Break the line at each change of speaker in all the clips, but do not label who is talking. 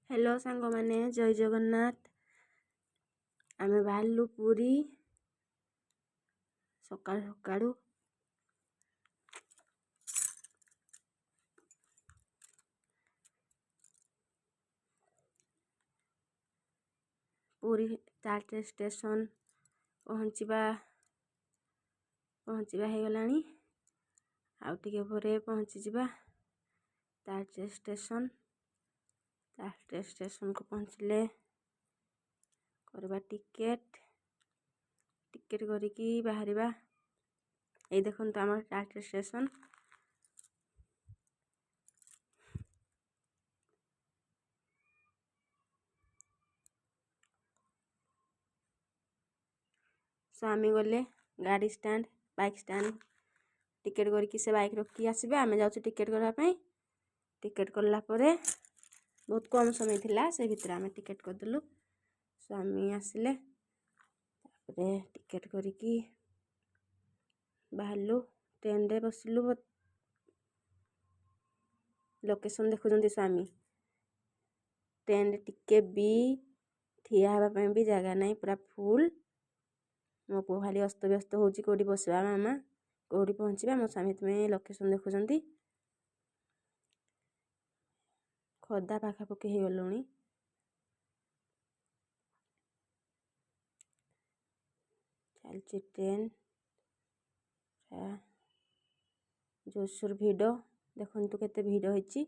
Hello ସାଙ୍ଗମାନେ, ଜୟ ଜଗନ୍ନାଥ। ଆମେ ବାହାରିଲୁ ପୁରୀ ସକାଳୁ ସକାଳୁ। ପୁରୀ ତାଳଚେର ଷ୍ଟେସନ୍ ପହଞ୍ଚିବା ପହଞ୍ଚିବା ହେଇଗଲାଣି। ଆଉ ଟିକେ ପରେ ପହଞ୍ଚିଯିବା ତାଳଚେର ଷ୍ଟେସନ୍। ତାଳଚେର ଷ୍ଟେସନକୁ ପହଞ୍ଚିଲେ କରିବା ଟିକେଟ୍, ଟିକେଟ୍ କରିକି ବାହାରିବା। ଏଇ ଦେଖନ୍ତୁ ଆମର ତାଳଚେର ଷ୍ଟେସନ୍। ସ୍ୱାମୀ ଗଲେ ଗାଡ଼ି ଷ୍ଟାଣ୍ଡ, ବାଇକ୍ ଷ୍ଟାଣ୍ଡ ଟିକେଟ୍ କରିକି ସେ ବାଇକ୍ ରଖିକି ଆସିବେ। ଆମେ ଯାଉଛୁ ଟିକେଟ୍ କରିବା ପାଇଁ। ଟିକେଟ୍ କଲା ପରେ ବହୁତ କମ୍ ସମୟ ଥିଲା, ସେ ଭିତରେ ଆମେ ଟିକେଟ୍ କରିଦେଲୁ। ସ୍ୱାମୀ ଆସିଲେ, ତାପରେ ଟିକେଟ୍ କରିକି ବାହାରିଲୁ, ଟ୍ରେନରେ ବସିଲୁ। ଲୋକେସନ୍ ଦେଖୁଛନ୍ତି ସ୍ୱାମୀ। ଟ୍ରେନରେ ଟିକେ ବି ଠିଆ ହେବା ପାଇଁ ବି ଜାଗା ନାହିଁ, ପୁରା ଫୁଲ୍। ମୋ ପୁଅ ଖାଲି ଅସ୍ତବ୍ୟସ୍ତ ହେଉଛି, କେଉଁଠି ବସିବା ମାମା, କେଉଁଠି ପହଞ୍ଚିବା। ମୋ ସ୍ୱାମୀ ସେଥିପାଇଁ ଲୋକେସନ୍ ଦେଖୁଛନ୍ତି। ଖୋର୍ଦ୍ଧା ପାଖାପାଖି ହେଇଗଲୁଣି। ଚାଲିଛି ଟ୍ରେନ୍, ଜୋରସୋର ଭିଡ଼। ଦେଖନ୍ତୁ କେତେ ଭିଡ଼ ହେଇଛି,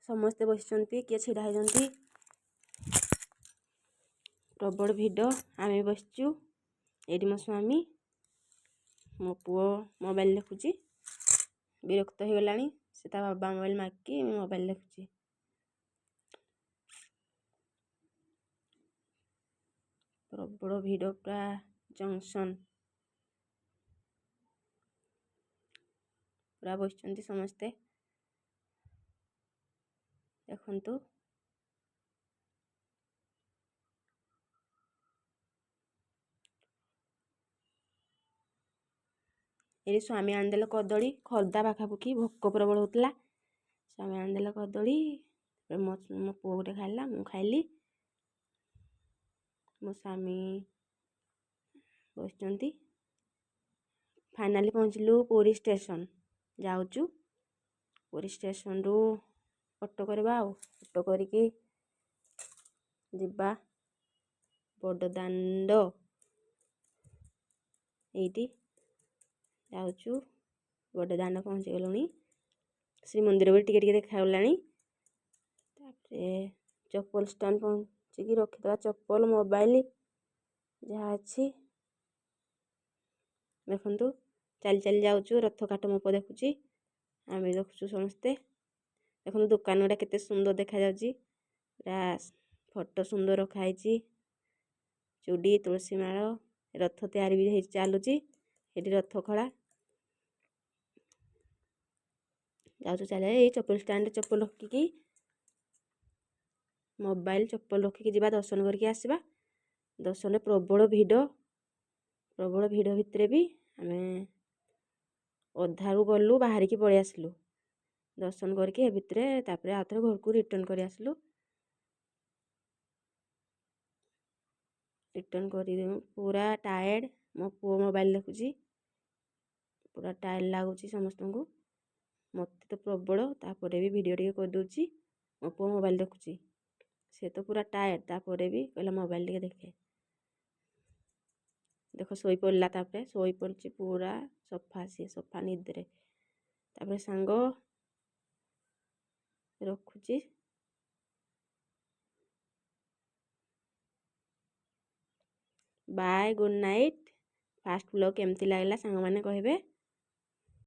ସମସ୍ତେ ବସିଛନ୍ତି, କିଏ ଛିଡ଼ା ହେଇଛନ୍ତି, ପ୍ରବଳ ଭିଡ଼। ଆମେ ବସିଛୁ ଏଇଠି, ମୋ ସ୍ୱାମୀ, ମୋ ପୁଅ ମୋବାଇଲ ଦେଖୁଛି, ବିରକ୍ତ ହେଇଗଲାଣି। ସେ ତା ବାବା ମୋବାଇଲ ମାଗିକି ମୋବାଇଲ ଦେଖୁଛି। ପ୍ରବଳ ଭିଡ଼ ପୁରା ଜଙ୍କସନ୍, ପୁରା ବସିଛନ୍ତି ସମସ୍ତେ। ଦେଖନ୍ତୁ, ଏଇଠି ସ୍ୱାମୀ ଆଣିଦେଲେ କଦଳୀ। ଖୋର୍ଦ୍ଧା ପାଖାପାଖି ଭୋକ ପ୍ରବଳ ହେଉଥିଲା। ସ୍ୱାମୀ ଆଣିଦେଲେ କଦଳୀ, ମୋ ପୁଅ ଗୋଟେ ଖାଇଲା, ମୁଁ ଖାଇଲି। ମୋ ସ୍ୱାମୀ ବସିଛନ୍ତି। ଫାଇନାଲି ପହଞ୍ଚିଲୁ ପୁରୀ ଷ୍ଟେସନ୍। ଯାଉଛୁ ପୁରୀ ଷ୍ଟେସନରୁ ଅଟୋ କରିବା, ଆଉ ଅଟୋ କରିକି ଯିବା ବଡ଼ ଦାଣ୍ଡ। ଏଇଠି ଯାଉଛୁ, ବଡ଼ ଦାଣ୍ଡ ପହଞ୍ଚିଗଲୁଣି। ଶ୍ରୀମନ୍ଦିର ବି ଟିକେ ଟିକେ ଦେଖାଗଲାଣି। ତାପରେ ଚପଲ ଷ୍ଟାଣ୍ଡ ପହଞ୍ଚିକି ରଖିଦେବା ଚପଲ, ମୋବାଇଲ ଯାହା ଅଛି। ଦେଖନ୍ତୁ, ଚାଲି ଚାଲି ଯାଉଛୁ। ରଥ କାଠ ମୋ ପୁଅ ଦେଖୁଛି, ଆମେ ଦେଖୁଛୁ ସମସ୍ତେ। ଦେଖନ୍ତୁ ଦୋକାନ ଗୁଡ଼ା କେତେ ସୁନ୍ଦର ଦେଖାଯାଉଛି, ପୁରା ଫଟୋ ସୁନ୍ଦର ରଖା ହେଇଛି, ଚୁଡ଼ି, ତୁଳସୀ ମାଳ। ରଥ ତିଆରି ବି ହେଇ ଚାଲୁଛି ଏଠି, ରଥ ଖଳା। ଯାଉଛୁ ଚାଲି। ଏଇ ଚପଲ ଷ୍ଟାଣ୍ଡରେ ଚପଲ ରଖିକି, ମୋବାଇଲ ଚପଲ ରଖିକି ଯିବା, ଦର୍ଶନ କରିକି ଆସିବା। ଦର୍ଶନରେ ପ୍ରବଳ ଭିଡ଼, ପ୍ରବଳ ଭିଡ଼ ଭିତରେ ବି ଆମେ ଅଧାରୁ ଗଲୁ, ବାହାରିକି ପଳେଇ ଆସିଲୁ ଦର୍ଶନ କରିକି ଏ ଭିତରେ। ତାପରେ ଆଉ ଥରେ ଘରକୁ ରିଟର୍ଣ୍ଣ କରି ଆସିଲୁ। ରିଟର୍ଣ୍ଣ କରି ପୁରା ଟାୟାର୍ଡ଼। ମୋ ପୁଅ ମୋବାଇଲ ଦେଖୁଛି, ପୁରା ଟାୟାର୍ଡ଼ ଲାଗୁଛି ସମସ୍ତଙ୍କୁ, ମୋତେ ତ ପ୍ରବଳ। ତାପରେ ବି ଭିଡ଼ିଓ ଟିକେ କରିଦେଉଛି। ମୋ ପୁଅ ମୋବାଇଲ ଦେଖୁଛି, ସେ ତ ପୁରା ଟାୟାର୍ଡ଼, ତାପରେ ବି କହିଲା ମୋବାଇଲ ଟିକେ ଦେଖେ। ଦେଖ ଶୋଇପଡ଼ିଲା, ତାପରେ ଶୋଇପଡ଼ିଛି ପୁରା ସଫା, ସିଏ ସଫା ନିଦରେ। ତାପରେ ସାଙ୍ଗ ରଖୁଛି। Bye, good night. First vlog କେମିତି ଲାଗିଲା ସାଙ୍ଗମାନେ କହିବେ।